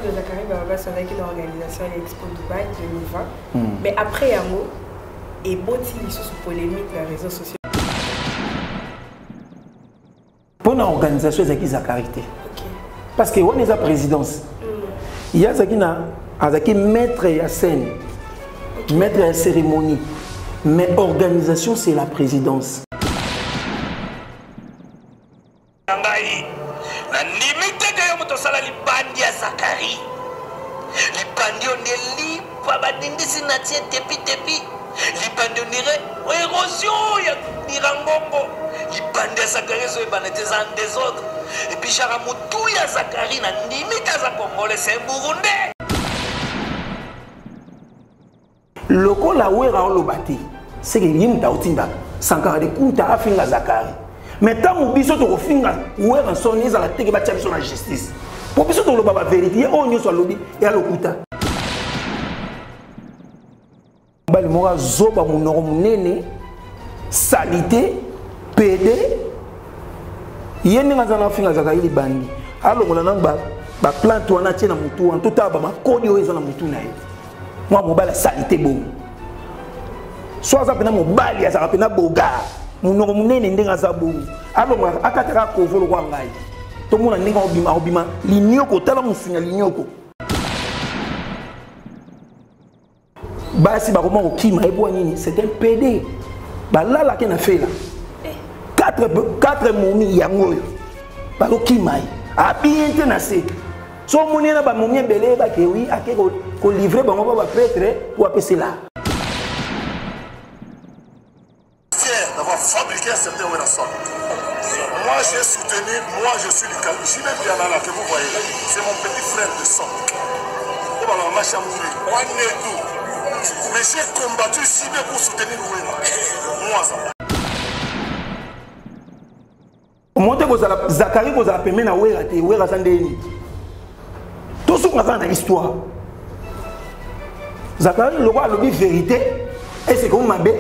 que Zacharie Bababaswe azalaki na organisation ya Expo Dubaï 2020. Mais après yango eboti lisusu polémique na réseaux sociaux. Mpo na organisation ezalaki Zacharie te. Parce que wana eza présidence. Ye azalaki na azalaki maître ya scène, maître ya cérémonie. Mais organisation, c'est la présidence. Na ngai nandimi te ke yo moto osala libandi ya Zakari, libandi oyo nde lipa badindisi na tie tepi tepi, libandi ondire érosion ya Nirangongo. Libandi ya Zakari ezoyebana te, eza en désordre. Et puis jara motu ya Zakari, nandimi te aza Congolais, c'est un Burundais. Lokola Wera oloba te, seke ye moto aotinda Sankara de Kunta afinga Zakari. Mais ntango biso tokofinga Wera nsoni, ezala teke batia biso na justice, mpo biso toloba baverité. Ye oyo nyonso alobi eya lokuta. Mobali moko azoba, monoko monene, salité, pede. Ye ndenge aza na afinga Zakari libandi, alongola nanu baplante wana atie na motu wana, totala bamakodi oyo eza na motu na ye. Mwa mobali asali te bongo, so aza mpena mobali, azalaka mpena bogar, monoko monene ndenge aza bongo, alongolaka, akataka kovo lokwa ngai, tomona ndenge akobima. Akobima linioko, tala mosinga linioko. Basi bakoma kokima ye mpo nini? C'est un PD, balalaki na fela 4 momi yango oyo bazokima ye, abie te na se. So omoni ye na bamomi ebele, yebake wi ake kolivre bango mpo baprêtre po apesela. Fier d'avoir fabriqué un certain Werrason. Moi, j'ai soutenu, moi, je suis du JB Mpiana là, que vous voyez, c'est mon petit frère de sang. Oh, bah, maman, tout. Mais j'ai combattu JB pour soutenir Wera. Moi, ça. Omonte kozala Zakari, kozala pembe na Wera te. Wera aza ndeni, tosuka kaka na histoire. Zakari loko alobi vérité, ese komi mabe.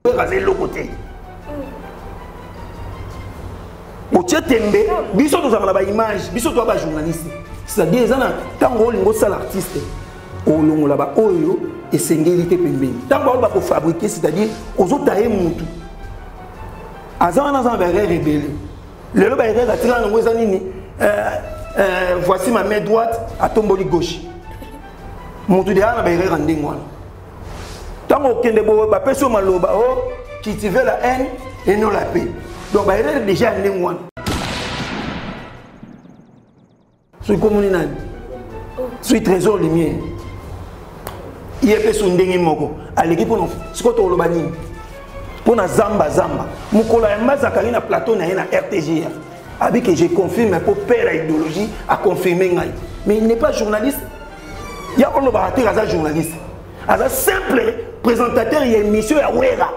Wera aza eloko te, otie tembe. Biso tozalaka na baimage, biso toya bajournaliste. C'est-à-dire eza na ntango olingi osala artiste, olongola baoyo esengeli te pembeni. Ntango baoyo bakofabrike, c'est-à-dire ozotaye mutu aza wana, aza na baerreur ebele. Lelo baerreur atikala nango eza nini? Voici ma main droite, atomboli gauche. Motu deya na baerreur ya ndenge wana. Ntango okende boye, bapesi yo maloba o cultiver la haine et non la paix. Donc baerreur déjà ya ndenge wana. Soki komoni nani, soki Trésor Lumière, ye mpe so ndenge moko aleki mpona sikoyo tokoloba nini mpona zamba zamba. Mokolo ya Mazakali na plateau na ye na RTGR, abi que je confirme mpo père ya idéologie aconfirme ngai. Mais il n'est pas journaliste. Ya olobaka te aza journaliste, aza simple présentateur ya émission ya Wera.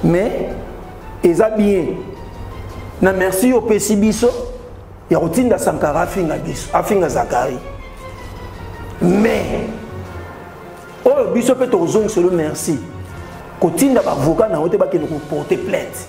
Mais eza bien na merci yo opesi biso ya kotinda Sankara afinga biso, afinga Zakari. Mais oyo biso mpe tokozongiselo merci, kotinda baavocat na yo te bakende koporte plainte.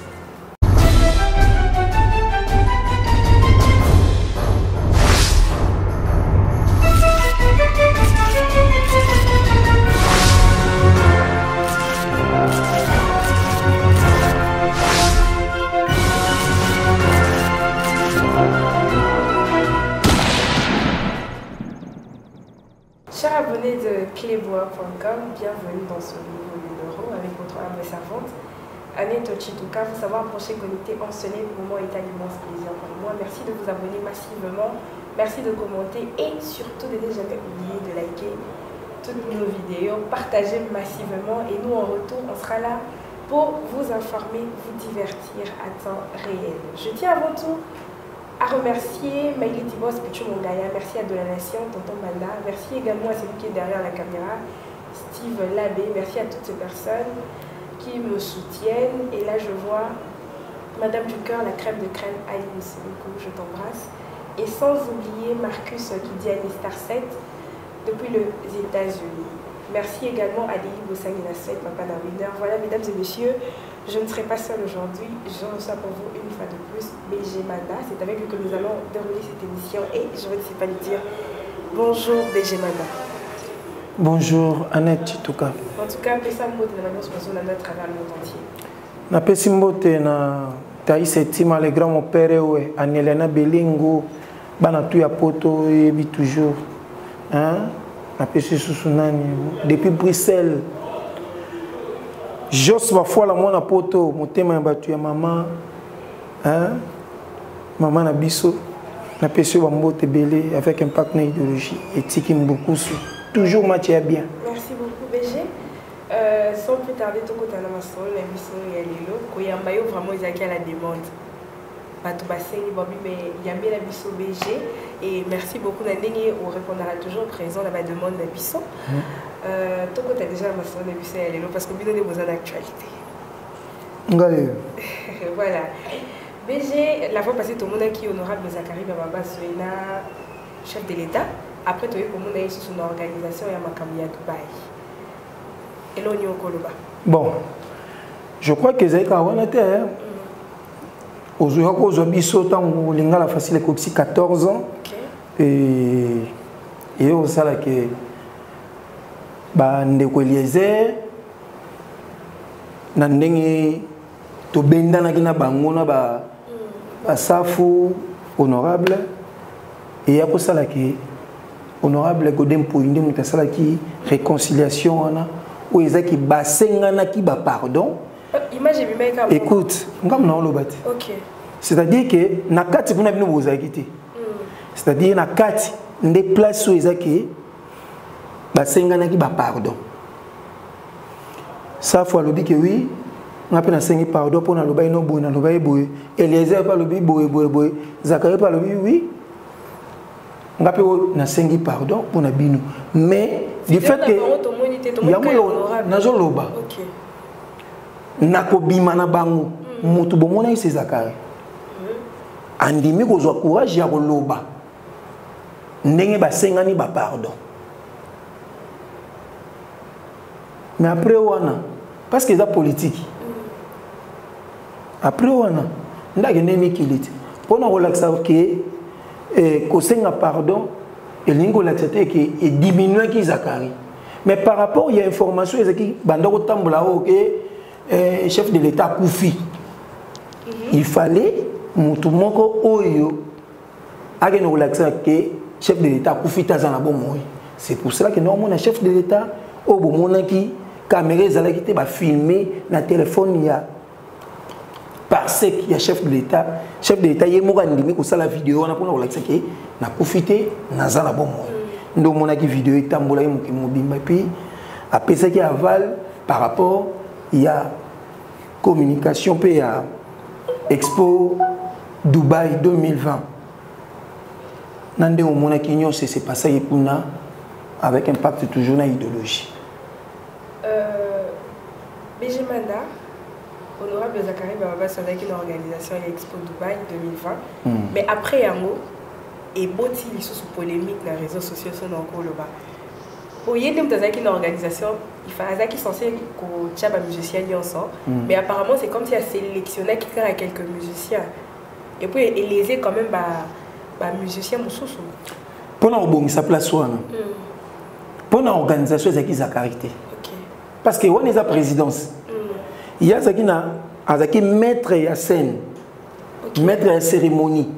Chers abonnés de cleboa.com, bienvenue dans ce nouveau numéro avec votre humble servante, Annette Chituka. Vous savoir brancher, connecté en ce moment est un immense plaisir pour moi. Merci de vous abonner massivement, merci de commenter et surtout de ne jamais oublier de liker toutes nos vidéos, partager massivement et nous en retour, on sera là pour vous informer, vous divertir à temps réel. Je tiens avant tout à remercier Maïli Tibos Pichu Mongaya, merci à De la Nation, Tonton Banda, merci également à celui qui est derrière la caméra, Steve Labbé, merci à toutes ces personnes qui me soutiennent. Et là, je vois Madame du Cœur, la crème de crème, Aline Silikou, je t'embrasse. Et sans oublier Marcus qui dit Annie Star 7 depuis les États-Unis. Merci également à Deli Bossangina 7, Papa Nawiner. Voilà, mesdames et messieurs, Je ne serai pas seule aujourd'hui, je reçois pour vous une fois de plus BG Manda. C'est avec lui que nous allons dérouler cette émission et je ne sais pas lui dire bonjour BG Manda. Bonjour Annette Chituka. En tout cas, pesa mbote na nyonso bazolanda à travers le monde entier. Napesi mbote na Thaïs Etima, le grand mon père oyo Anelena Belingo, bana tout ya poto yebi toujours. Hein? Napesi susu nani depuis Bruxelles. Jos Bafuala mwana poto motema ya bato ya mama hein? Mama na biso napesi yo bambote ebele avec impact na idéologie etiki mbukusu toujours match ya bien. Merci beaucoup BG. Sans plus tarder tokota na masolo na biso ya lelo. Koyamba yo vraiment ezalaki à la demande. Bato basengi babi mais yambela biso BG et merci beaucoup na ndenge o répondra toujours présent na ba demande na biso. Tokota déjà na masolo na biso ya lelo parce que bino nde boza na actualité. Ngai. Voilà. BG, la fois passée, tout le monde qui honorable Zacharie Bababaswe na chef de l'État. Après, tout le monde a eu son organisation ya makambo ya Dubaï. Eloni okoloba. Bon, je crois que ezalaki kaka wana te, hein. Ozoya kozwa biso ntango Lingala Facile ekokisi 14 ans. Et ye osalaki bandeko Eliezer na ndenge tobendanaki na bango na basafu honorable eya kosalaki honorable Godé Mpoyi nde moto asalaki réconciliation wana oyo ezalaki basenganaki ba pardon. Image ebimaki kaka bongo. Écoute, ngambo na oloba te. C'est-à-dire que na kati kuna bino bozalaki te. C'est-à-dire na kati nde place oyo ezalaki basenganaki ba pardon. Safu alobi ke oui, nga mpe nasengi pardon mpo nalobaki no boye, nalobaki boye. Eliezer mpe alobi boye, boye, boye. Zacharie mpe alobi oui, nga mpe oyo nasengi pardon mpo na bino. Mais du fait que C'était na bango tomoni te, tomoni yango kaka oyo honorable. nazoloba. Nakobima na bango. Moto bomonaki se Zacharie. Andimi kozwa courage ya koloba ndenge basengani ba pardon. Mais après wana, parce que eza politique. Après wana, ndake nde mikili te. Mpona kolakisa ke, kosenga pardon, elingi kolakisa te ke ediminuaki Zacharie. Mais par rapport ya information ezalaki banda kotambola oyo ke, chef de l'État akufi. Il fallait motu moko oyo akende kolakisa ke chef de l'État akufi te, aza na bomoi. C'est pour cela que nous avons un chef de l'État oyo bomonaki caméra ezalaki te, bafilme na téléphone ya parce qu'il y a chef de l'État. Chef de l'État ye moko andimi kosala vidéo wana mpona kolakisa ke nakufi te, naza na bomoi. Nde omonaki vidéo etambolaki mokili mobimba, puis apesaki aval par rapport ya communication mpe ya Expo Dubaï 2020. Na nde omonaki nyonso ese pasaki kuna avec impact toujours na idéologie. BG Manda, honorable Zacharie Bababaswe azalaki na organisation ya Expo Dubaï 2020. Mais après yango eboti lisusu polémique na réseaux sociaux so na okoloba. Po ye nde moto azalaki na organisation, il azalaki censé kotia ba musiciens nyonso. Mais apparemment c'est comme si a sélectionnaki kaka quelques musiciens. Et puis elésé quand même ba musiciens mosusu. Mpona kobongisa place wana. Mpona organisation ezalaki Zacharie te. Parce que wana eza présidence. Ye azalaki na, azalaki maître ya scène. Maître ya cérémonie.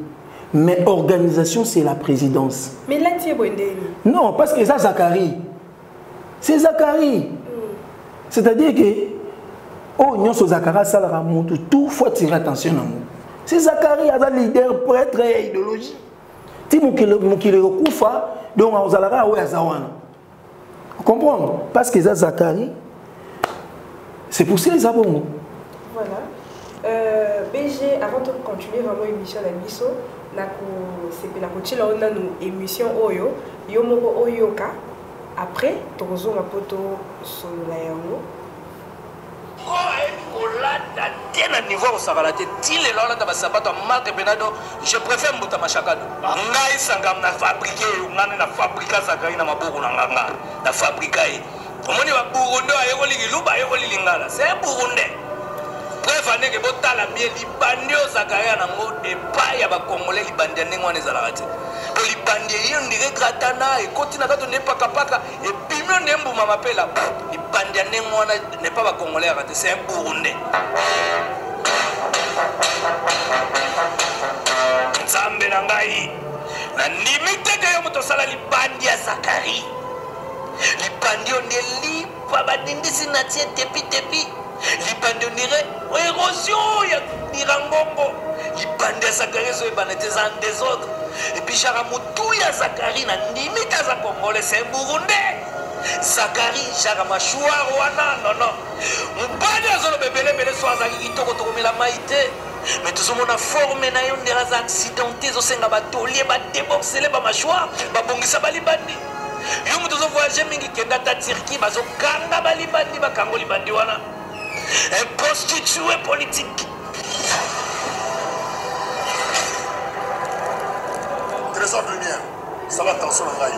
Mais organisation, c'est la présidence. Mais là, tu es bon, Ndeni. Non, parce que ça, Zacharie. C'est Zacharie. C'est-à-dire que, oh, nyonso Zacharie, ça la remonte tout, faut attirer attention à moi. C'est Zacharie, un leader, prêtre et idéologie. Ti mokili, mokili okufa, donc on zalaka oyo aza wana. Comprendre? Parce que ça, Zacharie, c'est pour ça qu'ils ont bon. Voilà. BG, avant de continuer vraiment l'émission na biso, nako sepela kotiela oyo nanu émission oyo, yo moko oyoka, après tokozonga po tosolola yango. Ko ayebi kolata te na niveau ya kosakana te, ti lelo alata basapato ya marque Benado, je préfère Mbuta Mashakado. Ngai sangam na fabriqué yo, ngai nde na fabrika Zacharie na maboko na nga, nga na fabrika ye. Omoni ba Burundais ayekoli Kiluba, ayekoli Lingala, c'est un Burundais. Preuve andeke botala bien libandi oyo Zakaria nango epai ya bakongole libandi ya ndenge wana ezalaka te. Po libandi eye ondire gratana ekoti na kati onde pakapaka ebimi onde mbuma mapela. Libandi ya ndenge wana n'est pas bakongole yaka te, c'est un burundais. Nzambe na ngai nandimi te ke yo moto osala libandi ya Zakari. Libandi oyo nde lipa badindisi na tie tepi tepi. Libandi on dirait érosion ya Nirangongo. Libandi ya Zakari ezoyebana te eza en désordre. Et puis jara motu ya Zakari na ndimi te aza congolais, c'est un burundais. Zakari jara mâchoire wana non non. Mobali azoloba ebele ebele so azalaki kitoko tokomela mai te. Mais tozomona forme na yo ndenge aza accidenté ezosenga batolie badeborsele bamâchoire babongisa balibandi. Yo moto ozo voyage mingi kenda ata Turquie bazokanga balibandi bakango libandi wana. Un prostitué politique. Trésor Lumière, ça va attention na ngai.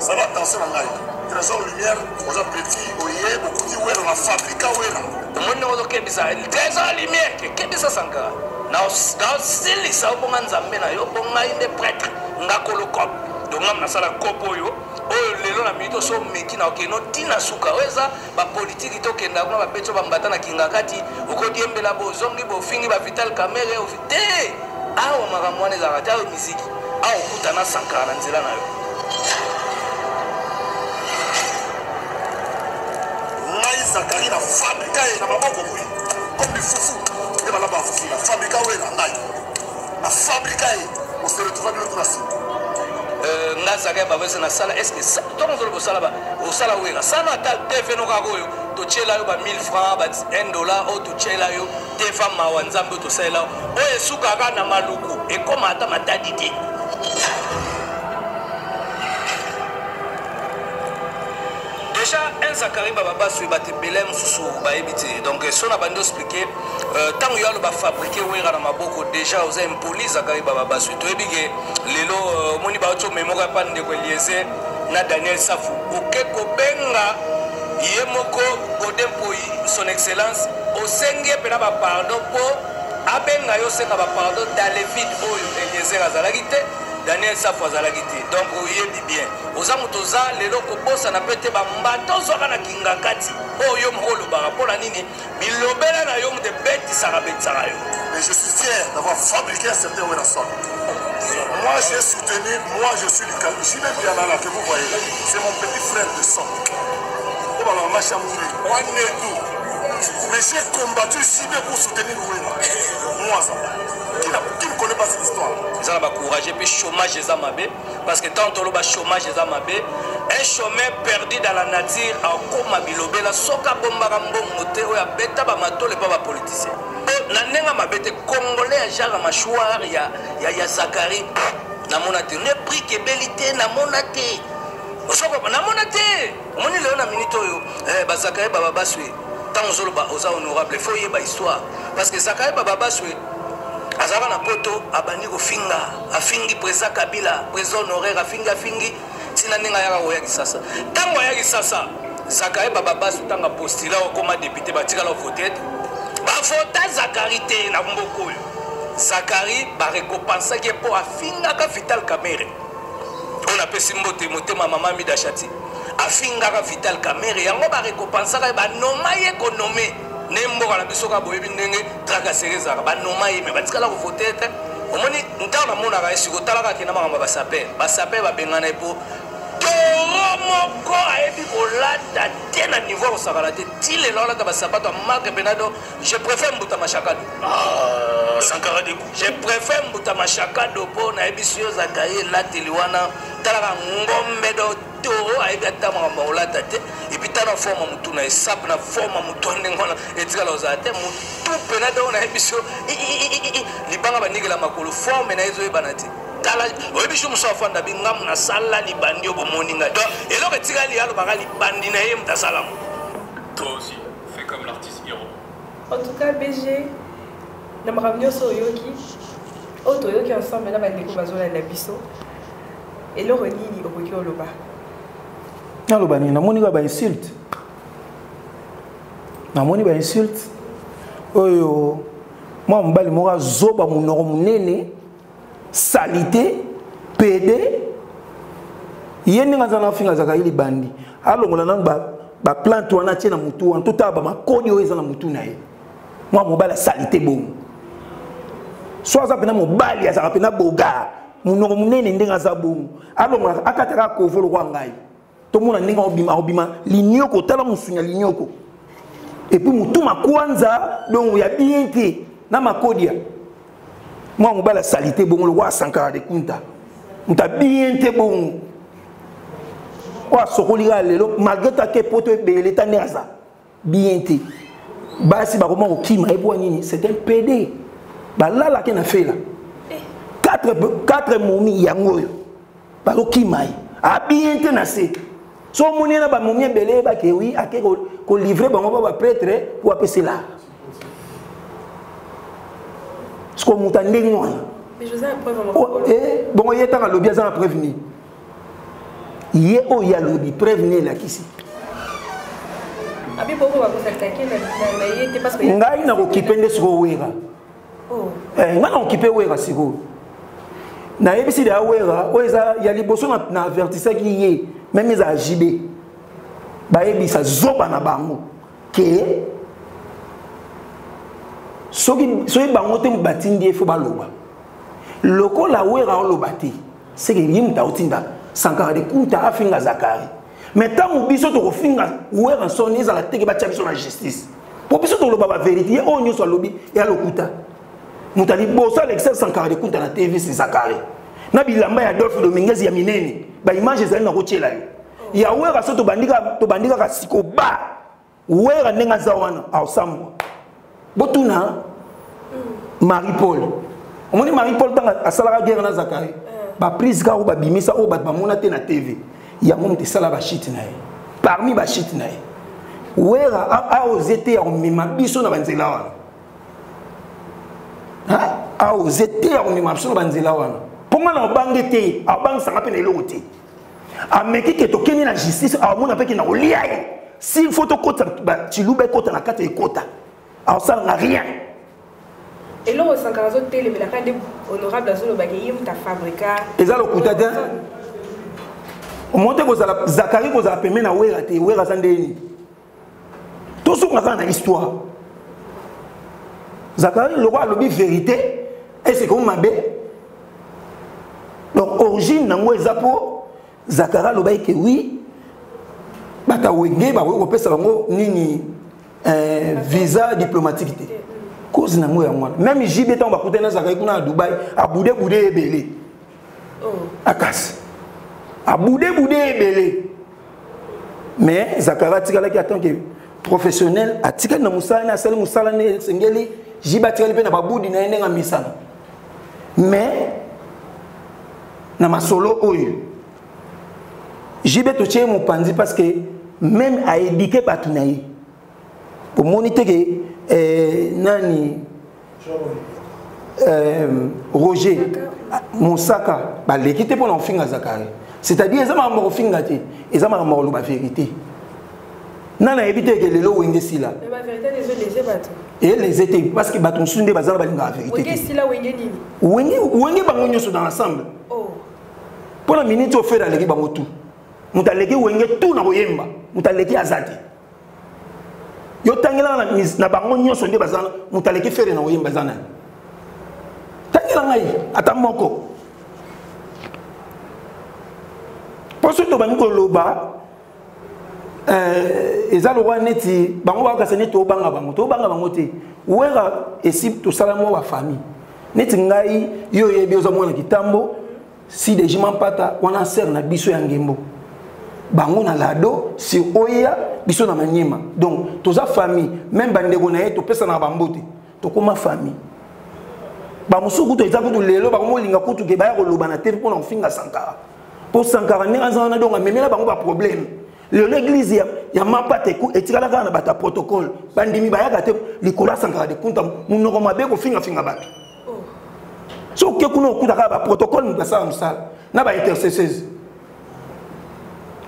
Ça va attention na ngai. Trésor Lumière, oza petit, oye bokuti wera na fabrika wera. Omoni ndenge ozokebisa Trésor Lumière, kebisa Sankara. Na osilisa obonga Nzambe na yo, mpo ngai nde prêtre, nga kolo cop. Donc nga nasala cop oyo oyo lelo na minute oso omeki na okende ntina suka oyo eza bapolitiki tokenda kuna babeti oyo bambata na kingakati okodiembela bozongi bofingi ba Vital Kamerhe te awa makambo wana ezalaka te awa miziki awa okuta na Sankara na nzela na yo. Ngai Zakari na fabrika ye na maboko boye comme du fufu nde balamba fufu na fabrika oyo na ngai na fabrika ye ose retrouva bino tuna nsima. Nga Zakari bavese na sala est ce que ntongo ozoloba osala ba osala wera sana ata tv no kaka oyo totyela yo ba 1000 francs ba 1 dollar oyo totyela yo tv mawa nzambe oyo tosalela yo oyo esukaka na maluku ekoma ata matadi te. Déjà un Zakari baba basu bato ebele mosusu bayebi te donc so na bandi expliquer ntango yo aloba fabriquer wera na maboko déjà oza impoli Zakari baba basu toyebi ke lelo omoni bauti omemoko ya pa ndeko Eliezer na Daniel Safu oke kobenga ye moko Godin Mpoyi son excellence osengi ye mpena ba pardon mpo abenga yo osenga ba pardon dans le vide oyo Eliezer azalaki te Daniel Safu azalaki te donc oyebi bien oza moto oza lelo kobosana mpe te bambata ozwaka na kingakati oyo yo moko olobaka mpo na nini bilobela na yo moto ebetisaka betisaka yo. Mais je suis fier d'avoir fabriqué un certain Werrason. Moi j'ai soutenu, moi je suis du Cal- Jimé Piana là que vous voyez, c'est mon petit frère de sang. Oh, bah, maman, Chamouni, moi, Nedou. Mais j'ai combattu Jimé pour soutenir Wera. Moi ça. Qui ne connaît pas cette histoire? Eza na ba courage pe chômage eza mabe parce que tant toloba chômage eza mabe un chômeur perdu dans la nature akoma bilobela soki abombaka mbongo te oyo abeta ba matole pa ba politicien po na ndenge mabe te congolais ya genre mâchoire ya Zakari namona te ne brique ebeli te namona te osoko namona te omoni lelo na minute oyo ba Zakari baba baswe ntango ozoloba oza honorable faut oyeba histoire parce que Zakari baba baswe azalaka na poto abandi kofinga afingi président Kabila président honoraire afingi afingi ntina ndenge ayaka koya Kisasa ntango ayaki Kisasa Zakari baba baswe ntango apostila okoma député batikala vote te bavota Zakari te na mboka oyo Zakari barekompensaki ye mpo afingaka Vital Kamerhe oyo napesi mbote motema mama Mida Chati afingaka Vital Kamerhe yango barekompensaka ye banoma ye konome ne mboka na biso kaka boyebi ndenge tracasserie ezalaka banoma ye me batikala kovote te omoni ntango namonaka ye sikoyo talaka akenda makambo ya basaper basaper babengana ye mpo toro moko ayebi kolata te na niveau ya kosakana te ti lelo alata basapato ya marque penado je préfère mbuta machakado. Ah, Sankara de Je préfère mbuta machakado mpo nayebi si yo Zakari elateli wana talaka ngombe do toro ayebi ata makambo ya kolata te epuis tala forme ya motu na esape na forme ya motu ya ndenge wana etikala kozala te motu mpena do nayebi so libanga bandikela makolo forme na ye ezoyebana te tala oyebi so mosu afanda bi ngamu nasala libandi oyo bomoni ngai donc eloko etikali alobaka libandi na ye moto asalango. Toi aussi, fais comme l'artiste Hiro. En tout cas, BG, na makambo nyonso oyoki oyo toyoki ensemble na bandeko bazolanda biso eloko nini okoki oloba? Naloba nini? Namoni kaka ba insulte, namoni ba insulte. Oyo mwa mobali moko azoba monoko monene salite pede ye ndenge aza na finga azalaka ye libandi alongola nanu baplante wana atie na motu wana totala bamakodi oyo eza na motu na ye mwa mobali asalite bongo so aza mpena mobali azalaka mpena bogar monoko monene ndenge aza bongo alongolaka akataka kovo lokwa ngai tomona ndenge akobima akobima linyoko tala mosuni ya linyoko epuis motu makwanza dongo ya bien te na makodia mwa mobali asali te bongo lokola sankara de kunta moto abien te bongo oyo asokoli kaka lelo malgré take poto ebele ta nde aza bien te basi bakoma kokima ye mpo nini c'est un pd balalaki na fela 4 momi yango oyo bazokima ye abien te na se so omoni ye na bamomi ebele yebake wi ake kolivre bango mpo bapretre mpo apesela siko moto ya ndenge wana oh, eh, bongo ye ntango alobi aza na preuve nini ye oyo alobi preuve nini elakisi ngai nakokipe nde sikoyo wera oh. eh, ngai nakokipe wera sikoyo nayebisi deya wera oyo eza ya liboso na avertisaki ye meme ezala jb bayebisa zoba na bango ke soki soki bango te batindi ye fo baloba lokola wera oloba te seke ye moto aotinda sankara de kunta afinga zakari mais ntango biso tokofinga werrason ezala teke batya biso na justice mpo biso toloba baverité ye oyo nyonso alobi ya lokuta moto ya liboso alekisa sankara de kunta na tv se zakari na bilamba ya adolphe dominguez ya minene baimage ezali na kotyela yo ya wera so tobandi kaka siko ba wera ndenge aza wana aosambwa botuna marie paul omoni marie paul ntango asalaka guerre na zakari eh. baprise kaka oyo babimisa oyo bato bamona te na tv yango moto esala bashite na ye parmi bashite na ye wera aose te ya komema biso na banzela wana aose te ya komema biso na banzela wana mpo ngai na obange te abangisanga mpe na eloko te ameki ke tokende na justice amona mpe ke na kolia ye s'il faut tokota tshiluba ekota na kati ekota aosalanga rien eloko sankara azotelemela nde honorable azolobaka ye moto afabrika eza lokuta te omoni te kozala zakari kozala pembe na wera te wera aza ndeni tozonga kaka na histoire zakari loko alobi vérité ese ekomi mabe donc origine nango eza mpo zakari alobaki ke oui bato ya wenge bakoki kopesa bango nini eh, visa diplomatique te cause nango yango wana meme jb ntango bakutani na zakari kuna na dubai abude bude ebele oh. akasi abude bude ebele mais zakari atikalaki en tant que professionnel atikali na mosala ne asali mosala ne esengeli jibe atikali mpe na babudi na ye ndenge amisana mais na masolo oyo jibe totie ye mopanzi parce que même aedike bato na ye omoni te ke eh, nani euh, roger mosaka baleki te mpo na kofinga zakari c'est-à-dire eza makambo ya kofinga te eza makambo ya koloba vérité nani ayebi te eke lelo wenge esila eleze te parce que bato mosusu nde baza na balingaka vérité te wenge bango nyonso dans l'ensemble oh. mpo na miniti oyo fere aleki bango tout moto aleki wenge tout na koyemba moto aleki aza te yo tangelaka na bango nyonso nde baza moto aleki fere na koyemba eza nani tangela ngai ata moko mpo soki tobandi koloba eh, eza lokola neti bango bakokasa neti tobanga bango tobanga bango te wera esi tosala mwa bafamille neti ngai yo oyebi oza mwana kitambo si deji mampata wana sere na biso ya ngembo bango na lado sur oya biso na manyema donc toza famille meme bandeko na ye topesanaka bambote tokoma famille bamosusu kutu eza kutu lelo bakomolinga kutu ke baya koloba na te mpo na kofinga sankara mpo sankara ndenge aza wana donc amemela bango baproblème lelo eglise ya, ya mapata etikala kaka na bato ya protocole bandimi bayaka te likolo ya sankara de kunta monoko mabe kofingafinga bato soki oke kuna okuta kaka baprotocole moto asala mosala na baintercesseuse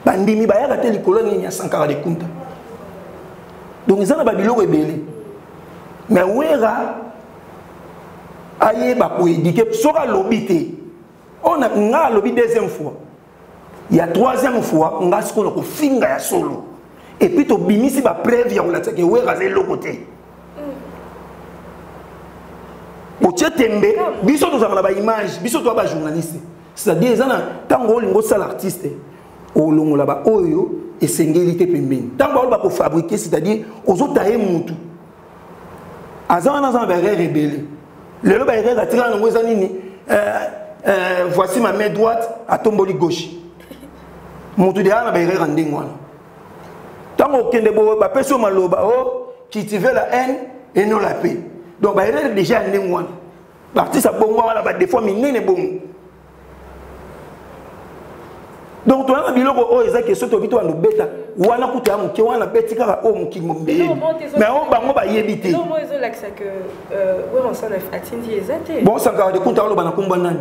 bandimi bayaka te likolo nini ya sankara de kunta donc eza na babiloko ebele. Mais Wera ayeba koéduquer, soki alobi te, oyo nga alobi deuxième fois, ya troisième fois nga sikoyo na kofinga ya solo, et puis tobimisi bapreuve ya kolakisa ke Wera aza eloko te. Otie tembe, biso tozalaka na baimage, biso toza bajournaliste. C'est-à-dire eza na ntango olingi osala artiste, olongola baoyo esengeli te pembeni. Ntango baoyo bakofabriquer, c'est-à-dire ozotaye mutu aza wana, aza na baerreur ebele. Lelo baerreur atikala nango eza nini? Voici ma main droite, atomboli gauche. Motu deya na baerreur ya ndenge wana. Ntango okende boye, bapesi yo maloba o cultiver la haine et non la paix. Donc baerreur déjà ya ndenge wana, baartiste abongo wana, badéfaut minene bongo. Donc toyanga biloko oyo eza ke soki tobi tobanda obeta wana, kuta ya moke wana beti kaka oyo mokili mobimba yebi, mais oyo bango bayebi te. Bon, Sankara de Kunta aloba na komba nani?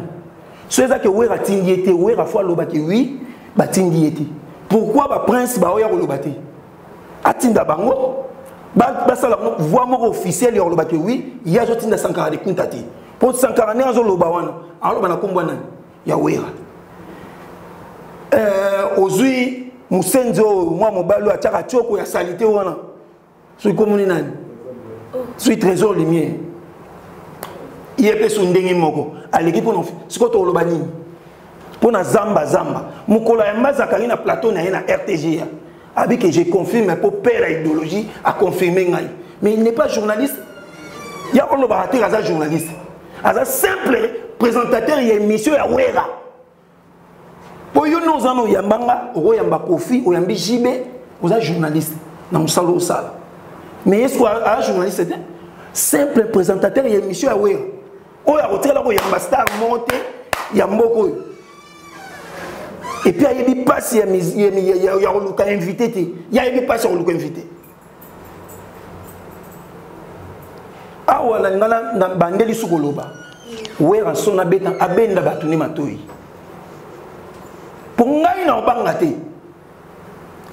So eza ke Wera atindi ye te, Wera fo aloba ke oui, batindi ye te. Pourquoi baprince baoya koloba te? Atinda bango, basala voix moko officielle ya koloba ke oui, ye azotinda Sankara de Kunta te. Mpo Sankara ndenge azoloba wana, aloba na kombo nani? Ya Wera. Ozwi mosenzi oyo, mwa mobali oyo atiaka tioko ya salite wana, soki komoni nani, soki Trésor Lumière, ye mpe so ndenge moko aleki. Mpona sikoyo tokoloba nini? Mpo na zamba zamba, mokolo ya Mbazakari na plateau na ye na RTGA, abi que je confirme, mpo père ya idéologie aconfirme ngai. Mais il n'est pas journaliste. Ya kolobaka te aza journaliste, aza simple présentateur ya émission ya Wera. Mpo yo nde oza na oyamba nga, okoyamba Kofi, oyambi JB, oza journaliste na mosala osala. Mais ye siko aza journaliste te, simple présentateur ya émission ya Wera, oyo akotikala koyamba star moko te ya mboka oyo. Et puis ayebi mpasi ya koluka invité te. Ye ayebi mpasi ya koluka invité. Awa nalinga na bandeli su koloba, Wera so nabeta, abenda bato nde matoi. Mpo ngai na obanga te,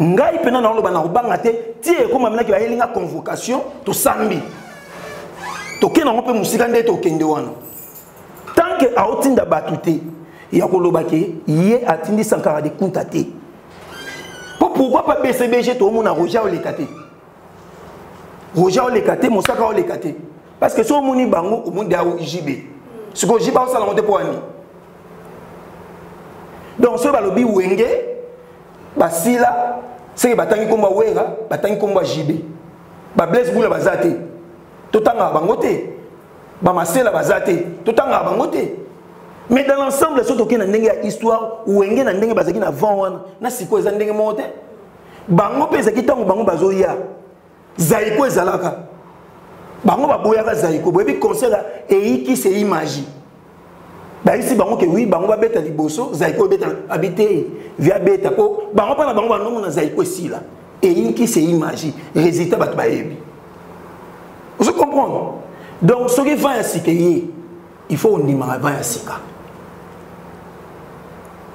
ngai mpena naoloba na kobanga te. Ti ekóma minaki bayeli nga convocation, tosambi, tokende yango mpe mosika nde tokende wana. Tant que aotinda bato te ya koloba ke ye atindi Sankara de Kunta te, po pourquoi pas BCBG? Toomona Roger oleka te, Roger oleka te, Mosaka oleka te, parce que so omoni bango, omoni da JB. Sikoyo JB aosala yango te mpo wani. Donc soki balobi Wenge basila, seke batangi nkombo ya Wera, batangi nkombo ya JB. Bablaise Bula baza te, totangaka bango te. Bamasela baza te, totangaka bango te. Mais dans l'ensemble, so tokei na ndenge ya histoire, Wenge na ndenge bazalaki na vent wana na sikoyo eza ndenge moko te. Bango mpe ezalaki ntango bango bazoya, Zaiko ezalaka, bango baboyaka Zaiko. Boyebi concert eyikisi eyi magie, bayisi bango ke wi, bango babeta liboso, Zaiko ebeta, abi te, via beta. Mpo bango mpa na bango bandomona Zaiko esila, eyikisi eyi magie, résultat bato bayebi. Ozo comprendre? Donc soki vent ya sika eye, il faut ondimaka vent ya sika.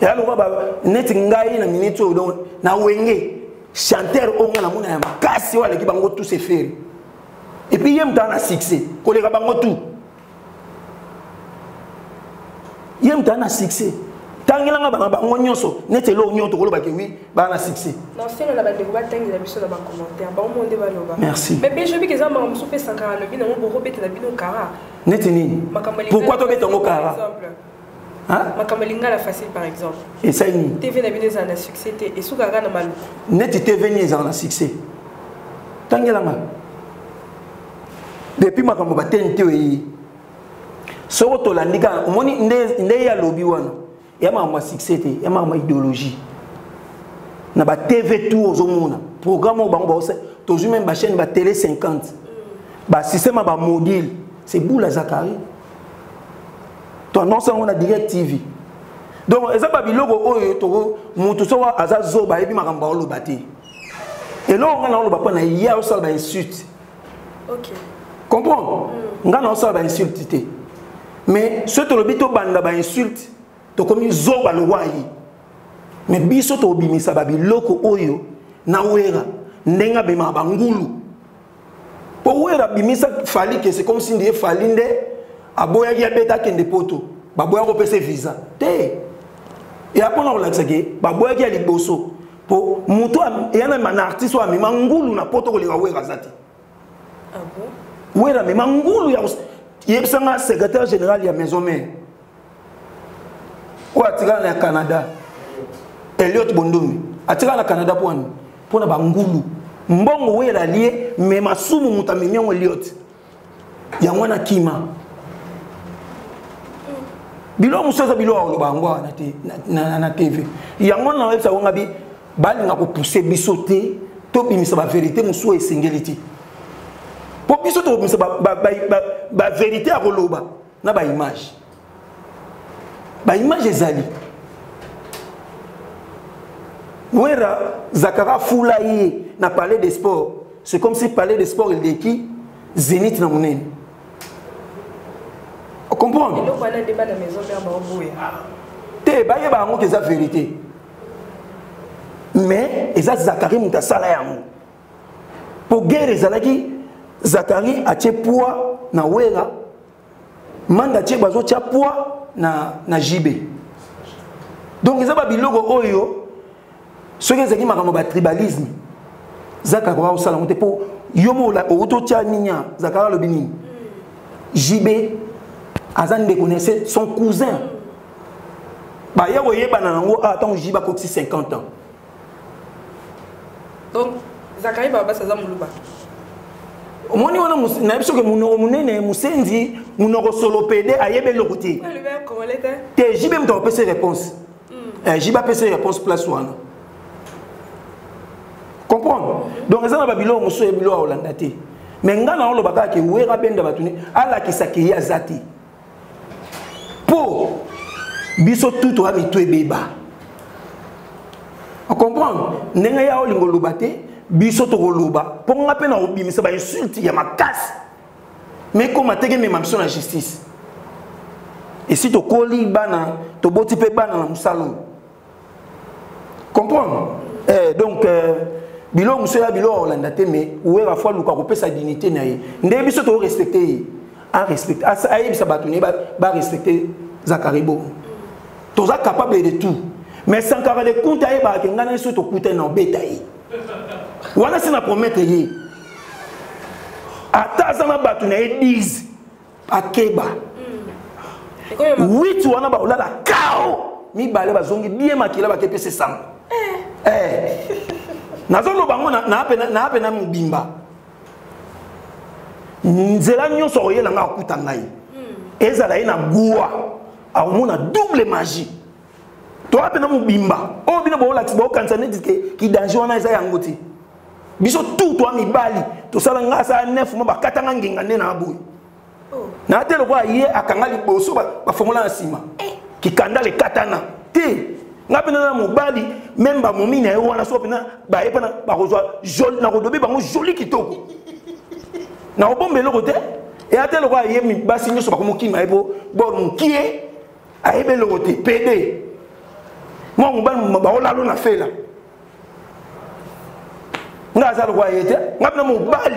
Ya lokola neti ngai na minute oyo, donc na Wenge, chanteur oyo ngai namona ya makasi oyo aleki bango tous, Ferre. Et puis ye moto aza na succès koleka bango tout, ye moto aza na succès. Tangelanga bana bango nyonso, neti eloko nyonso tokolobake wi, baa na succès. Nasenga na bandeko batangela biso na bacommentaire, bango nde baloba. Merci. Mais mpe jobi eza makambo mosusu mpe Sankara alobi nango, bokobetela bino kara. Neti nini? Pourquoi tobeta yango kara? Makambo Lingala Facile par exemple. Esali nini? TV na bino ezala na succès te, esukaka na Maluku. Neti TV nini ezala na succès? Tangelanga. Depuis makambo bateni te, oyeyi soko tolandi kaka, omoni nde ye alobi wana ya makambo ya succès te, ya makambo ya idéologie. Na batv tour ozomona programme oyo bango baosa, tozwi même bachaîne batélé 50, basystème ya bamodule, c'est Boula Zakari, toannonce yango na Direct TV. Donc eza babiloko oyo toko motu soko aza zoba ayebi makambo aoloba te. Eloko nga naoloba mpo na ye, aosala bainsulte. Comprendre? Nga naosala bainsulte te, mais soki tolobi tobanda bainsulte, tokomi zoba lokwa ye. Mais biso tobimisa babiloko oyo na Wera ndenge abemaka bangulu. Mpo Wera abimisa Fally ke c'est comme si ndiye Fally nde aboyaki abeta akende poto, baboya kopesa visa te. Eya mpona kolakisa ke baboyaki ya liboso mpo moto eya na na artiste oyo amema ngulu na poto koleka Wera aza te. Ah bon? Wera amema ngulu ya yebisa nga secrétaire général ya maison mère oyo atikala na Canada, Eliot Bondombi atikala na Canada mpo wani mpo na bangulu mbongo Wera alie me masumu moto amemi yango Eliot yango wana kima biloko mosusu eza biloko akoloba yango awa na TV. Yango wana nayebisa yango ngabi balinga kopousse biso te tobimisa baverité mosusu oyo esengeli te, mpo biso tokobimisa baverité ya koloba na baimage. Baimage ezali Wera Zakara fula ye na palais de sport, c'est comme si palais de sport eleki Zénith na monene. Comprendre eloko wana nde bana maison mère baoboya te, bayeba yango ke eza vérité, mais eza Zakari moto asala yango po guerre ezalaki. Zakari atie poids na Wera, Manda atie, bazotia poids na JB. Donc eza babiloko oyo soki ezalaki makambo ba tribalisme, Zaka akoka kosala yango te, mpo yo mo outi otya nini ya Zakari alobi nini? JB aza ndeko na ye, son cousin. Baya koyebana nango awa ntango JB akokisi 50 ans. Donc Zakari Babasi aza moluba. Omoni wana nayebi soki monoko monene mosenzi, monoko solo pede, ayebi eloko te te. JB moto akopesa réponse. JB apesa réponse place wana, comprendre. Donc eza na babiloko mosusu ya biloko akolanda te, mais ngai na oloba kaka ke Wera abenda bato ne alakisaka ye aza te, mpo biso tu toya mitu ebeba. Comprendre ndenge ya olingo oloba te, biso tokoloba mpo nga mpe na kobimisa bainsulte ya makasi me koma teke mema biso na justice. Esi tokoli bana, toboti mpe bana na mosala oyo, comprendre. Donc biloko mosusu ya biloko akolanda te, mais Wera fo aluka kopesa dignité na ye nde biso torespecte ye, arespecte, ayebisa bato na ye barespecte Zakari bongo. Toza capable de tout, mais Sankara de Kunta ayebaka ke ngai na ye soki tokutani na obeta ye wana, si na promettre ye ata aza na bato na ye 10, akeba 8 wana bakolala kao, mibale bazongi bien makila bakepesa sango. Nazoloba yango naa pe na mobimba nzela nyonso akoyela ngai akuta ngai, ezala ye na gwa akomona double magie. Toya mpe na mobimba oyo bino boolakisa, bookanisa neti ke kidanger wana eza yango te. Biso tu toa mibali tosala ngai asala 9 mois bakatanga ngenga nde na boye na te lokola ye akanga liboso bafongola na nsima kikanda lekatana te. Nga mpe na mobali meme bamomi na ye wana so mpena baye mpena bakozwa nakodobe bango joli kitoko na kobomba eloko te. Eya te lokola ye basi nyonso bakomokima ye po bor mokie ayebi eloko te pede mwa mobali baolalo na fela. Nga aza lokola ye te, nga mpena mobali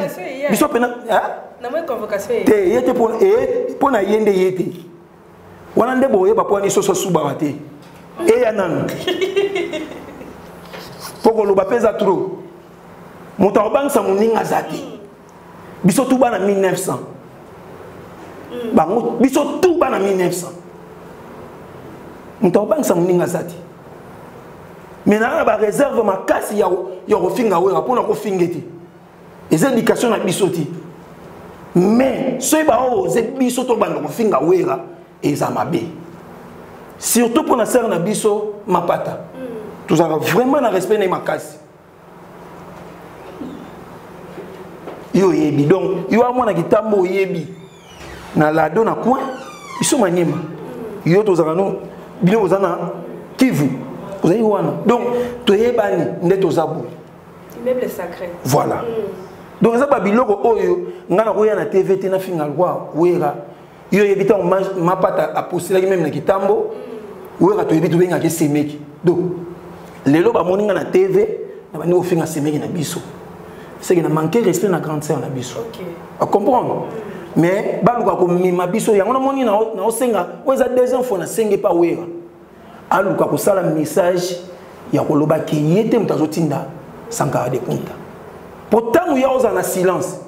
biso mpena te ye te mpo na ye nde ye te wana nde boyeba mpo wani soso asubaka te eya nanu mpo koloba mpe eza trop. Moto akobangisa moninga aza te. Biso tu bana 1900 bango, biso tu bana 1900, moto akobangisa moninga aza te. Mais naa na bareserve makasi ya kofinga Wera mpona kofinga te, eza éducation na biso te. Mais soki baoze biso tobanda kofinga Wera eza mabe, surtout mpona sere na biso Mapata. Tozalaka vraiment na respect na ye makasi. Yo oyebi, donc yo amwana kitambo oyebi na lado na coin biso Manyema, yo tozalaka no bino boza na Kivu, ozali wana, donc toyebani nde toza boye. Immeuble sacré. Voilà. Donc eza babiloko oyo ngai nakoya na TV te nafinga lokwa Wera. Yo oyebi ntango Mapata apostelaki meme na kitambo Wera, toyebi tobengaki semeki. Donc lelo bamoni ngai na TV na bandi kofinga semeki na biso. C'est que na manquer respect na grande sœur na biso. Okay. Comprendre? Mais baluka komema biso yango namoni naosenga oyo eza deuxième fois nasenge pa wera aluka kosala message ya koloba ke ye te moto azotinda Sankara de Kunta. Po ntango ya ozala na silence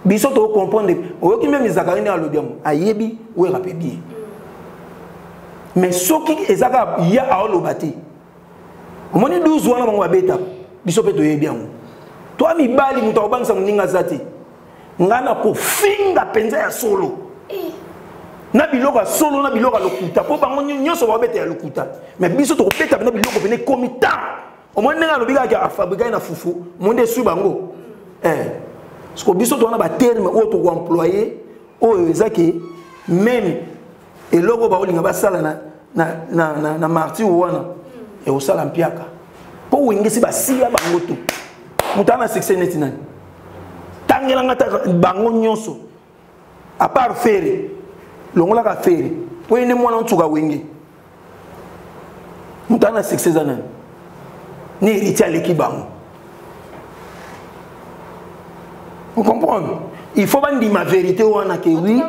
biso tocomprendre, oyoki meme Zakari nde alobi yango, ayebi wera mpe bien, mais soki eza kaka ya aoloba te, omoni 12 wana bango babetaka, biso mpe toyebi yango. Toa mibali, moto akobangisa moninga aza te. Ngai na kofinga mpenza ya solo na biloko ya solo na biloko ya lokuta, mpo bango nyonso babeta ya lokuta, mais biso tokobeta mpena biloko pene ekomi temps. Omoni ndenge alobi kaka afabrikaki na fufu, omoni nde eswi bango. Siko biso towana baterme oyo tokoemploye oyo eza ke meme eloko baolinga basala na martyr wana ekosala mpiaka, mpo wengesi basila bango to moto ana succès neti nani, tangelanga ta bango nyonso à part Ferre. Longolaka Ferre mpo ye nde mwana nsuka wenge, moto ana succès eza nani? Ni Héritier aleki bango. On comprendre, il faut bandima vérité wana ke oui,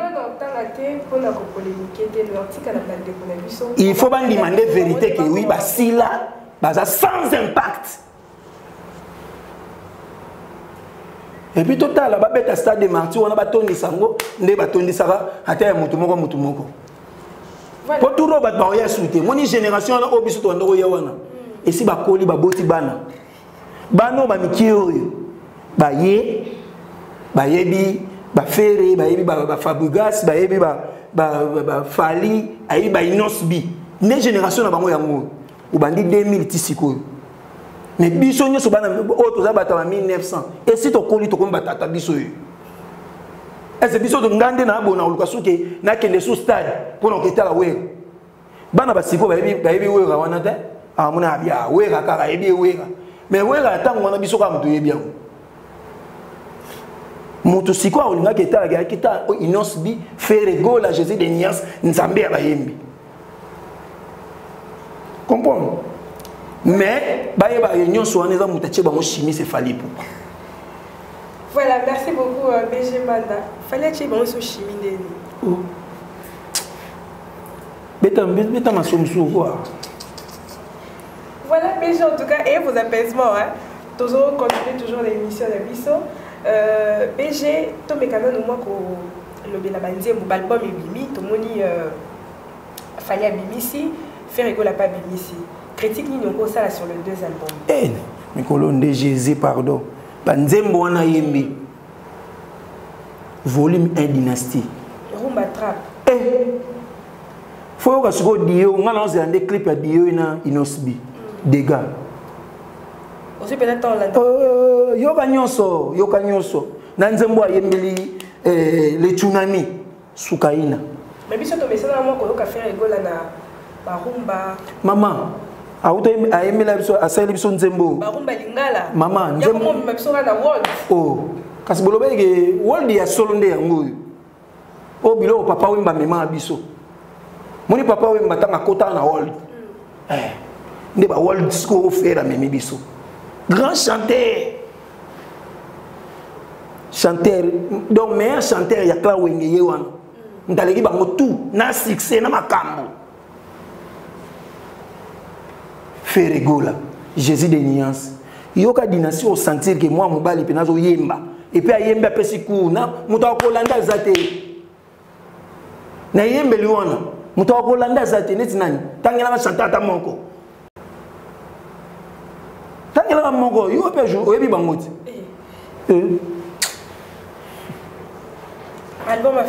il faut bandima nde vérité ke oui, basila, baza sans impact. Et puis totala babeta stade de Martyr wana, batondisa yango nde batondisaka ata ya motu moko motu moko, po turo bato baoya su te. Moni génération wana oyo biso tobanda koya wana, esi bakoli, baboti bana, bana oyo bamikie oyo baye, bayebi baFerre, bayebi baFabregas, bayebi baFally, ayebi baInnoss'B, nde génération na bango yango obandi 2000 ti sikoyo. Mais biso nyonso bana oyo toza bato ya 1900, esi tokoli, tokomi batata. Biso oyo ese biso nga nde nabona koluka suki nakende su stade mpona koketala Wera. Bana basiko bayebi Wera wana te, amona abia Wera kaka ayebi ye Wera, mais Wera ya ntango wana biso kaka moto oyebi yango. Moto sikoyo olingaki etalaka yaki ta Innoss'B, Ferre Gola, Jésus de Nias, Nzambe ya bayembi, comprendre? Mais bayeba ye nyonso wana eza moto atie bango chimie, c'est Fally Ipupa. Voilà, merci beaucoup BG Manda. Fallait atie bango so chimie ndeni. Oh. Beta beta maso mosusu quoi. Voilà BG, en tout cas, et vos apaisements, hein. Toujours continuer toujours l'émission na biso. BG, tomekana no mwa kolobela banzembo, baalbum ebimi, tomoni Fally abimisi, Ferre Gola mpe abimisi. Critique nini okosala sur les deux albums? Eh, mikolo nde Jésus pardon, banzembo wana yembi volume 1 Dynastie, Rumba Trap. Eh, fo yoka sikoyo dio, nga na ozela nde clip ya dio na Innoss'B dégâts. Ozwi mpenza ntango olanda? Yoka nyonso, yoka nyonso na nzembo ayembeli le tsunami Sukaina. Mais biso tomesana mwa koyoka Ferre Gola na barumba. Mama auta ayembela biso, asaleli biso nzembo. Barumba lingala. Mama, nzembo moma biso kaka na world. Oh, kasi bolobaki ke world ya solo nde yango oyo, oyo biloko Papa Wemba amemaka biso. Moni Papa Wemba ntango akotaka na world, nde ba world sikoyo Ferre amemi biso. Grand chanteur, chanteur, donc meilleur chanteur ya clan Wenge ye wana, moto aleki bango tout na succès na makambo. Ferre Gola, Jésus de nuance, yoka Dynastie, osentir ke mwa mobali mpe nazoyemba, et puis ayembi, apesi cour na moto akolanda aza te. Na eyembeli wana moto akolanda aza te. Neti nani? Tangelanga chanteur ata moko, tangelanga moko. Yo mpe oyebi bango ti.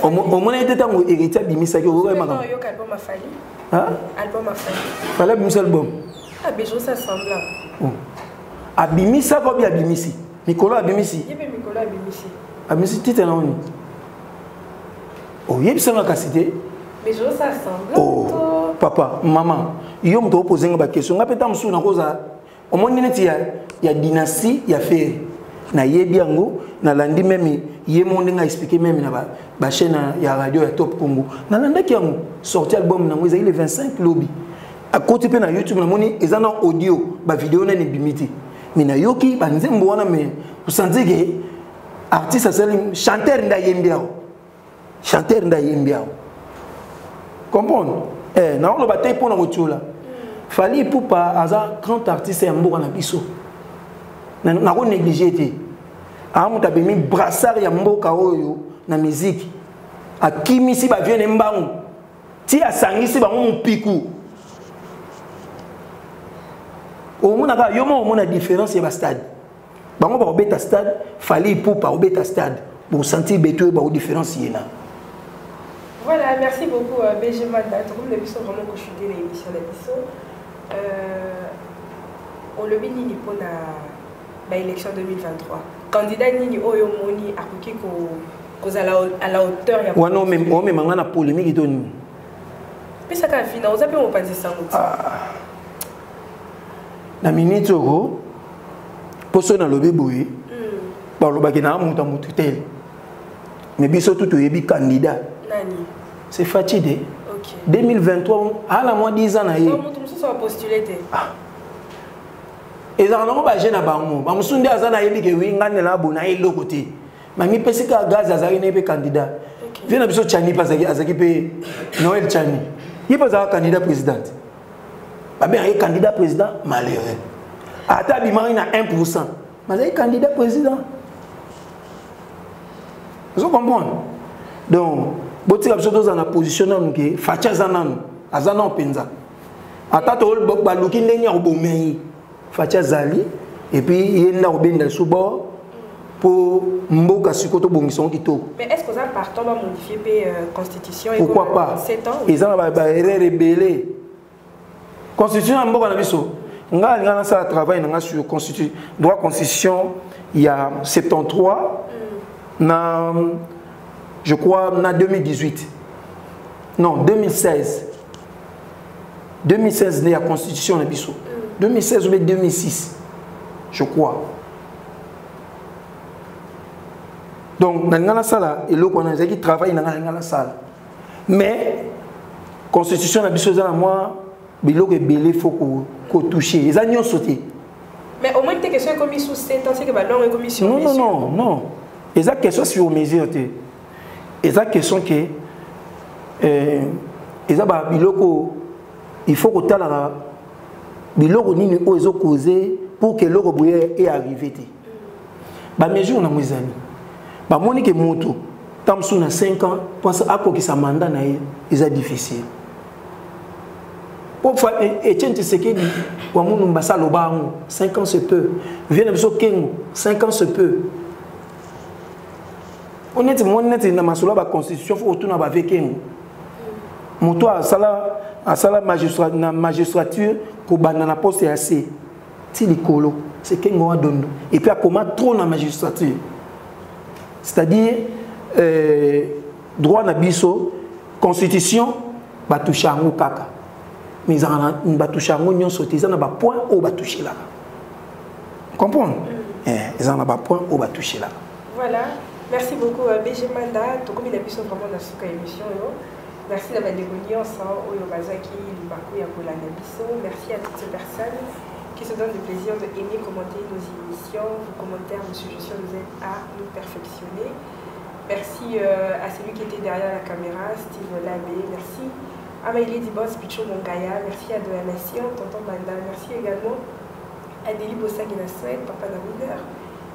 Omona ete ntango Héritier abimisaki, oyoka makambo Fally abimisi album, abimisaka obi abimisi mikolo, abimisi abimisi titre na oni, oyebisanga kasi te. Oh, papa, mama, yo moto opozenga baquestion, nga mpe ta mosusu nakozala. Omoni neti ya Dynastie ya Ferre, nayebi yango, nalandi meme ye mo ndenge aexpliquer meme na bachaîne ya radio ya Top Congo, nalandaki yango. Sorti album nango ezali le 25 lobi, akoti mpe na YouTube, namoni eza na audio, bavideo nani ebimi te. Mais nayoki banzembo wana, mais osanti ke artiste asali, chanteur nde ayembi awa, chanteur nde ayembi awa, comprendre. Eh, naoloba te mpo na kotiola Fally Ipupa, aza grand artiste ya mboka na biso, nako néglige te. Aa moto abemi brassard ya mboka oyo na miziki, akimisi bavieux ne mbangu ti asangisi bango mopiku. Omonaka yo moko, omona différence ya bastade. Bango bakobeta stade, Fally Ipupa akobeta stade, bosentir beto oyo bakodifférence ye na Voilà, merci beaucoup BG Manda. Tout le monde vraiment kochuter l'émission na biso. Olobi nini mpona baélection 2023? Candidat nini oyo omoni akoki kozala à la hauteur ya Wana omema nga na polémique to nini? Pesaka vina, oza mpe mopanzi sango ti. Na minute oyo, mpo soki nalobi boye, balobaki na moto ya motu te, mais biso tu toyebi candidat. Nani? C'est Fatshi de. 2023, ala mwa 10 ans na ye. Moto mosusu apostule te? Ezalaka nango baje na bango. Bamosusu nde aza, nayebi ke wi ngai nela bona eloko te, mamipesi kaka gaz. Azalaki na ye mpe candidat, vieux na biso Tshiani mpe azalaki mpe, Noël Tshiani, ye mpe azalaka candidat présidente. Babengaki ye candidat président malheureux, ata abimaki na 1 %, bazalaki candidat président. Ozo comprendre? Donc botika biso tozala na position nanu ke Fatshi aza nanu, aza nanu mpenza. Ata to baluki ndenge ya koboma ye, Fatshi azali. Et puis ye nde akobenda lisu bord mpo mboka sikoyo tobongisa yango kitoko. Mais est ce que oza partant bamodifie mpe constitution? Pourquoi pas? Eza na baerreur ebele, constitution ya mboka na biso. Ngai alinga nasala travail na nga sur droit, constitution ya 73 na, je crois, na 2018, non, 2016, 2016 nde ya constitution na biso, 2016 ou bien 2006, je crois. Donc nalinga nasala eloko wana, ezalaki travail na ngai, nalinga nasala. Mais constitution na biso eza na mwa biloko ebele, faut kotouche, eza nyonso te. Mais au moins te question ekomi sous 7 ans, c'est que balongo ekomi sur Non, non, non, non, eza question sur mesure te. Eza question ke eza babiloko, il faut kotalaka biloko nini oyo ezocause pour ke eloko boye earrive te. Bamesure nango ezali, bamoni ke moto ntango mosusu na 5 ans mposa akokisa mandat na ye eza difficile. Po Etienne Tshisekedi wa Mulumba aloba yango, 5 ans c'est peu. Vieux na biso Kengo, 5 ans c'est peu. Oneti moni neti na masolo ya baconstitution, faut otuna bavieux Kengo, moto asala na magistrature kobanda na poste ya c ti likolo, c'est Kengo wa Dondo. Et puis akoma trop na magistrature, c'est-à-dire droit na biso, constitution, batouche yango kaka, mais ezalaka batouche yango nyonso te. Eza na bapoint oyo batouchelaka, comprendre, eza na bapoint oyo batouchelaka. Voilà, merci beaucoup BG Manda. Tokomi na biso vraiment na suka émission oyo. Merci na bandeko nyonso oyo bazwaki libaku ya kolanda biso. Merci à toutes ces personnes qui se donnent le plaisir de aimer, commenter nos émissions. Vos commentaires, vos suggestions nous aident à nous perfectionner. Merci à celui qui était derrière la caméra, Steve Labé. Merci à Maïlé Dibos, Picho Mongaya. Merci à De la Nation, Tonton Manda. Merci également à Deli Bossagina Suède, Papa Nawinner.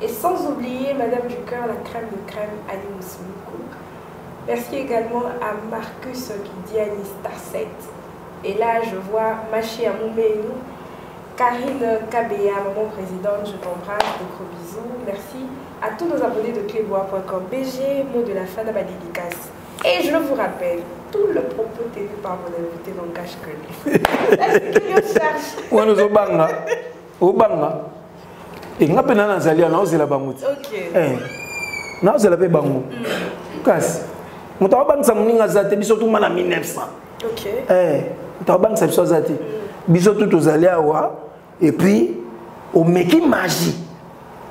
Et sans oublier Madame du Cœur, la crème de crème, Ali Moussoukou. Merci également à Marcus Kidiani Star 7. Et là, je vois Machi Amoumeinou, Karine Kabea, maman présidente, je t'embrasse, de gros bisous. Merci à tous nos abonnés de clébois.com. BG, mot de la fin de ma dédicace. Et je vous rappelle, tout le propos tenu par mon invité n'engage que lui. Wana ozobanga, obanga e nga mpe na nazali awa, naozela bango ti naozela mpe bango. Kasi moto akobangisa moninga aza te. Biso tuma na 1900, moto akobangisa biso aza te. Biso tu tozali awa. Et puis omeki magie,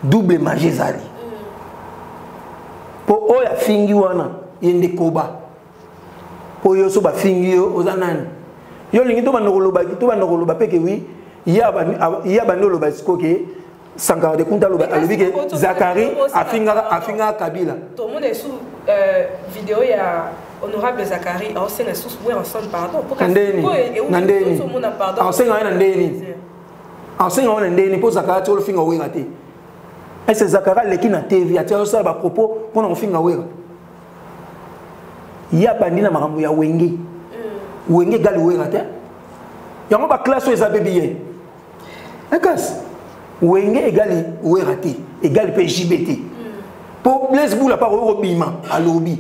double magie ezali mpo oyo afingi wana, ye nde koba. Mpo yo so bafingi yo, oza nani? Yo olingi tobanda koloba, tobanda koloba mpe ke wi, ye abandi oloba sikoyo ke Sankara de Kunta aloba alobi ke Zakari afingaka afingaka Kabila. Tomona esu euh, video ya honorable Zakari aosenga susu Werrason pardon. Na ndeni na ndeni aosenga ye na ndeni aosenga ye na ndeni mpo Zakari ati olofinga Wera te. Est-ce Zakari aleki na TV ati azosala ba propos mpo na kofinga Wera? Ye abandi na makambo ya Wenge. Wenge gali Wera te. Yango ba classe oyo eza bebi ye. Ekasi Wenge egali Wera te, egali mpe JB te. Mpo Blaise Bula mpe akoki kobima alobi.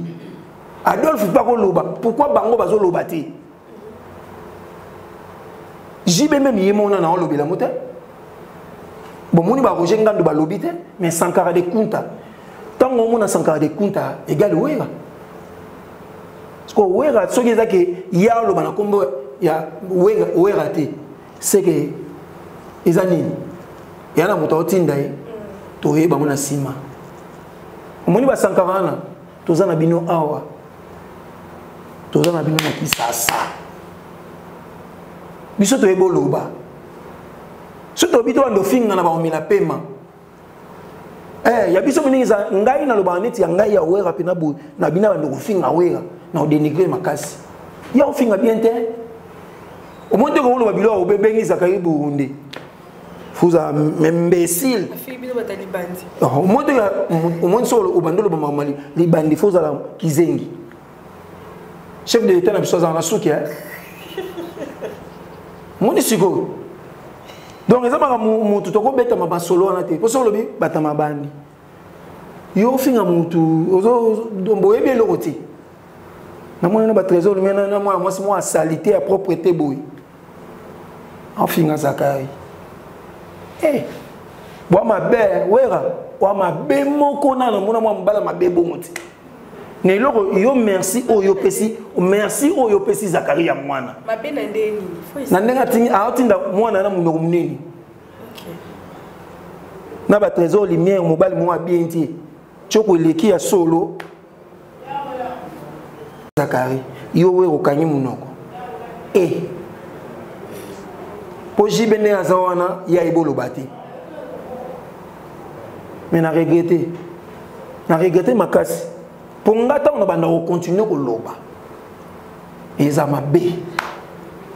Adolphe mpe akoloba, pourquoi bango bazoloba te? JB meme ye mona na olobela yango te. Bomoni ba Roger Ngandu balobi te, mais Sankara de Kunta. Ntango omona Sankara de Kunta egali Wera. Parce que Wera soki eza ke ye aloba na kombo ya Wera, Wera te. C'est que eza nini? Ya na moto aotinda ye. Toyeba ngo na nsima. Omoni ba Sankara wana toza na bino awa. Toza na bino na Kisasa. Biso toyebi oloba. Soki toyebi to bando finga na baomela pema. Eh, ya biso mingi eza ngai nalobaka neti ya ngai ya Wera mpe na boye na bino bando kofinga Wera na odenigre makasi. Ya ofinga bien te. Omoni te koloba biloko obebengi Zakari Burundi. Fuza imbécile. Omoni te omoni so obandi oloba makambo libandi fo ozala kizengi. Chef de l'État na biso azala na suki eh. Moni sikoyo. Donc eza makambo mutu tokobetama masolo wana te. Poso olobi batama bandi. Yo ofinga mutu ozo boyebi eloko te. Namoni na ba trésor lumière na mwana mwasi mwa salite ya propreté boye. Afinga Zakari. Eh, bwa mabe Wera, bwa mabe moko na namona mwa mobala mabe bongo te. Na eloko yo merci oyo opesi, merci oyo opesi Zakari ya mwana. Mabe na ndenge nini? Na ndenge atingi atinda mwana na monoko monene. Okay. Na ba trésor lumière mobali moko bien te. Tshoko eleki ya solo. Zakari, yo we okangi munoko. Eh. Po JB nde aza wana ya eboloba te. Mais na regretter. Na regretter makasi. Po nga ntango na banda ko continuer koloba. Eza mabe.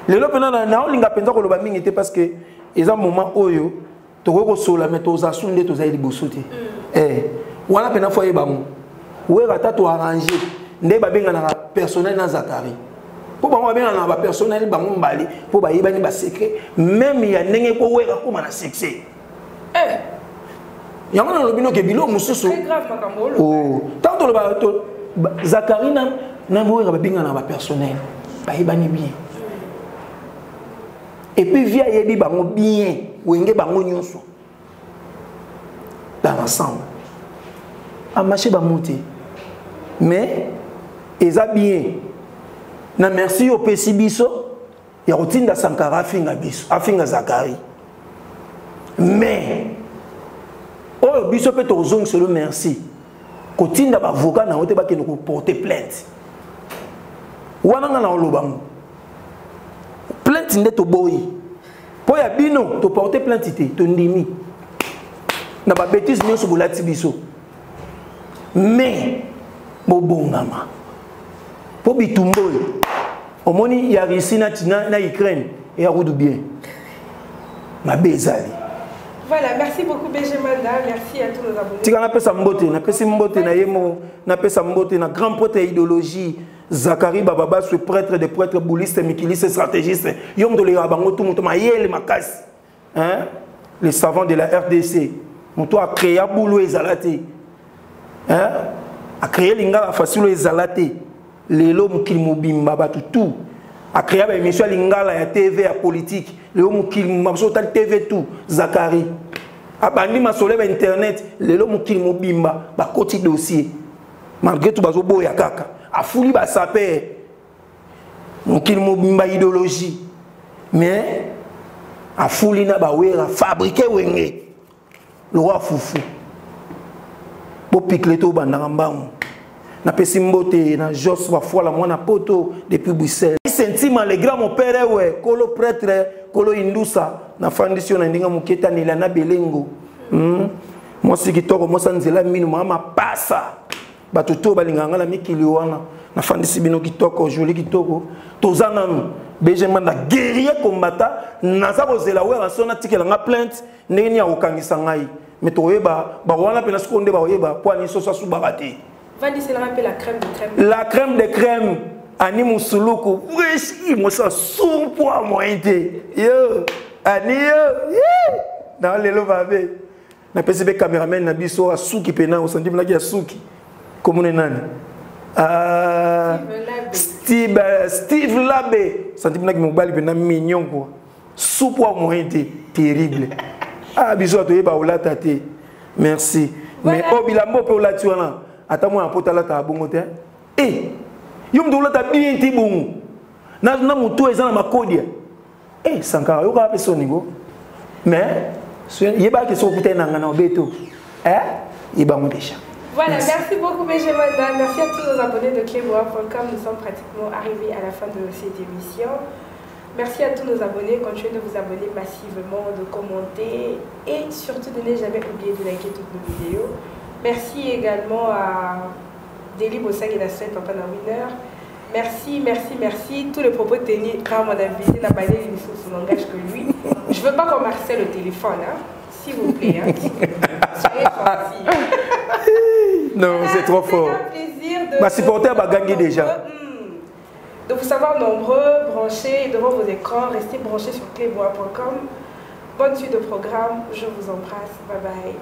Lelo pena na naolinga mpenza koloba mingi te parce que eza moment oyo tokoki kosola mais toza su nde tozali liboso te. Eh, wana pena fo ayeba ngo. Wera ata to arranger nde babenganaka personnel na Zakari. Po bango babenganaka ba personnel bango mbali po bayebani ba secret même ya ndenge po Wera koma na succès. Eh. Yango nalobi noke biloko mosusu. Très grave makambo oloba. Oh, tant toloba to Zakari na na Wera babenganaka ba personnel. Bayebani bien. Et puis via yebi bango bien, wenge bango nyonso. Dans l'ensemble. A marché ba monter. Mais eza bien. Na merci yo pesi biso ya kotinda Sankara afinga biso, afinga Zakari. Mais oyo biso pe tokozongiselo merci. Kotinda ba avocat na yo te bakende ko porter plainte. Wana nga na oloba ngo. Plainte nde toboyi. Po ya bino to porter plainte te, to ndimi. Na ba bêtises nyonso bolati biso. Mais bobongama. Po bitumba oyo omoni ya Russie na, na, na Ukraine ya rudu bien. Mabe ezali. Voilà, merci beaucoup BG Manda, merci à tous nos abonnés. Tika napesa mbote, napesi mbote na ye moko, napesa mbote na grand prêtre ya idéologie Zacharie Bababaswe, prêtre de prêtre, bouliste, mikiliste, stratégiste. Yo moto olekaka bango tout moto mayele makasi. Hein? Les savants de la RDC. Moto a créé boulot ezala te. Hein? A créé lingala facile ezala te. Lelo mokili mobimba bato tout. A créé ba émission ya lingala ya TV ya politique. Lelo mokili mobimba so otali TV tout. Zacharie. Abandi masolo ya internet. Lelo mokili mobimba bakoti dossier. Malgré tout bazoboya kaka. Afuli ba saper. Mokili mobimba idéologie. Mais afuli na ba wera fabriquer wenge. Le roi fufu. Bo picle to bandaka mbangu. Napesi mbote na Jos Bafuala mwana poto depuis Bruxelles. Sentima le grand mon père ewe kolo prêtre kolo indusa na fandisi yo na ndinga moketa nela na belengo. Mwasi kitoko, mwasi nzela mino, mama mapasa. Bato to balingaka nga na mikili wana. Nafandisi bino kitoko, joli kitoko. Toza nanu. BG Manda guerrier combattant, naza kozela Werrason atikela nga plainte ndenge nini akokangisa ngai. Mais toyeba ba wana pena sikoyo nde bakoyeba po ani soso asubaka te. Vandiselaka mpe la crème de crème. La crème de crème. Ani Musuluku, wesh, mosa surpoids moyen te. Yo, ani yo, ye. Na lelo babe. Na pesi be cameraman na biso asuki pena osandi mlaki asuki. Komone nani? Ah, Steve Steve Labe. Santi mlaki mobali pena mignon quoi. Surpoids moyen te, terrible. Ah biso atoyeba olata te. Merci. Mais oh bilambo pe olati wana. Ata mwana pota lata bongo te. Eh, yo moto olata bien te bongo. Na na moto eza na makodia. Eh, Sankara yoka pe soni go. Mais yeba ke soki okutani na nga na obeto. Eh, yeba ngo déjà. Voilà, merci, merci beaucoup BG Manda. Merci à tous nos abonnés de cleboa.com. Nous sommes pratiquement arrivés à la fin de cette émission. Merci à tous nos abonnés. Continuez de vous abonner massivement, de commenter et surtout de ne jamais oublier de liker toutes nos vidéos. Merci également à Deli Bossang et la semaine Papa na Winner. Merci, merci, merci. Tous les propos tenus par mon invité n'a pas son langage que lui. Je veux pas qu'on marcelle au téléphone, hein. S'il vous plaît. Hein. Soyez gentils. Non, c'est trop fort. C'est un plaisir de... Ma supporter va gagner déjà. De vous savoir nombreux, branchés devant vos écrans. Restez branchés sur cleboa.com. Bonne suite de programme. Je vous embrasse. Bye bye.